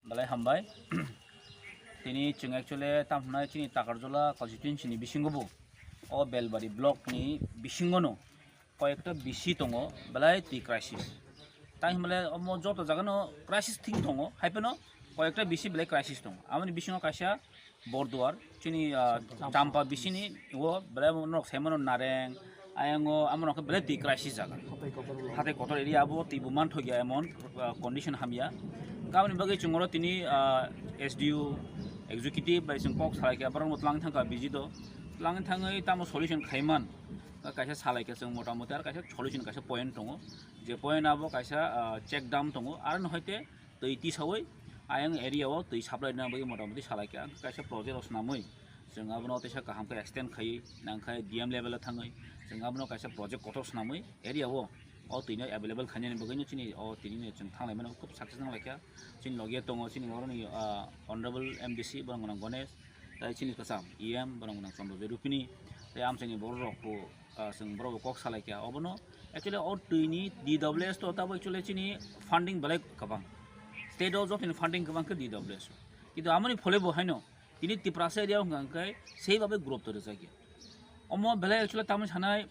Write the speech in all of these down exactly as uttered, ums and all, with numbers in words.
Belai hambai. Tini chwng actually tam hwnai chini Takarjala constituency ni bisingo bo, o Belbari block ni bisingo no koyekta bisi tongo, belai twi crisis. Tai hwnle omo joto jaga no crisis thing tongo, hai phano koyekta bisi belai crisis tongo. Aboni bisingo kaisa Borduar, chini, ah, Champa. Champa bisini o belai norok sai mano Nareng, ayang o amo rok belai twi crisis jaga. Hatai kotor area abo twi bo manthokya emon, ah, condition hamya. Aboni bagwi chwng oro tini, ah, S D O, executive bai chwng kok salaikha, borok bo twlang thangkha visit o. Twlang thangwi tamo solution khaiman, kaisa salaikha chwng motamoti, aro kaisa solution kaisa point tongo. Je point abo kaisa, ah, check dam tongo, aro no hoite twi tisawi ayang area o twi supply rwna bagwi motamoti salaikha. Ang kaisa project rok swnamwi chwng abono teisa kaham khe extend khaiwi nangkhe D M level o thangwi chwng abono kaisa project kotor swnamwi area o, o twi no available khainani bagwi no chini o tini no chwng thanglaimano khub success nanglaikha. Chini logi tongo chini oroni, ah, honorable M D C borok gwnang Ganesh, tai chini kwcham E M borok gwnang Chandra Rupini, tai amchaini borok rok bo ah, chwng borok bo kok salai kha. Obono actually o twi ni D W S to tabo actually chini funding belai kwbang. State o jotoni funding kwbang khe D W S o. Kintu amoni phole bo haino tini Tiprasa area wngkha hwnkhe sei babai gurupto rwjak ya. Omo belai actually tamoni sanai,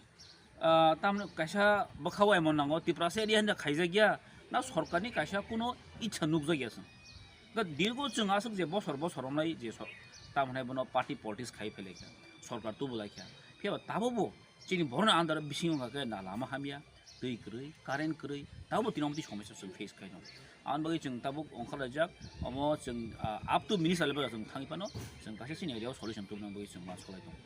ah, tamoni kaisa bwkhao emon nango Tiprasa area hinda khaijak ya na sorkarni kaisa kuno ichha nukjak ya chwng. Hwnkhe dirgo chwng aswk je bosor bosor romlai je sor-, tamoni bono party politics khai phailai kha, sorkar tubulai kha. Phiya ba tabo bo chini borokni under o bisingo hwnkha khe na lama hamya, twi kwrwi, current kwrwi, tabo tini omtwi somosya chwng face khai tongo. Aboni bagwi chwng tabuk ongkhorlaijak, omo chwng, ah, up to minister level o chwng thangwi phano chwng kaisa chini area o solution tubuna bagwi chwng ma solai tongo.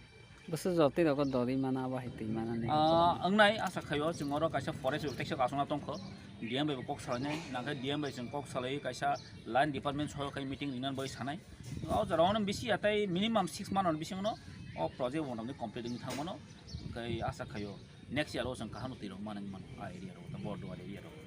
Bwswk jotwi rogo dodi mana abo hai twi mana ni. Ah, wngnai, asa khaio chwng oro kaisa forest rok teisa kasungna tongkho, D M bai bo kok salainai, nangkhe D M bai chwng kok salaiwi kaisa line department soho khai meeting rinani bagwi sanai. O jora ono bisi atai minimum six month on bisingno o project bo nangni complete wngwi thangmano, hwnkhe asa khaio next year o chwng kaham twi rok manwi mano a area rok, Borduar area rok.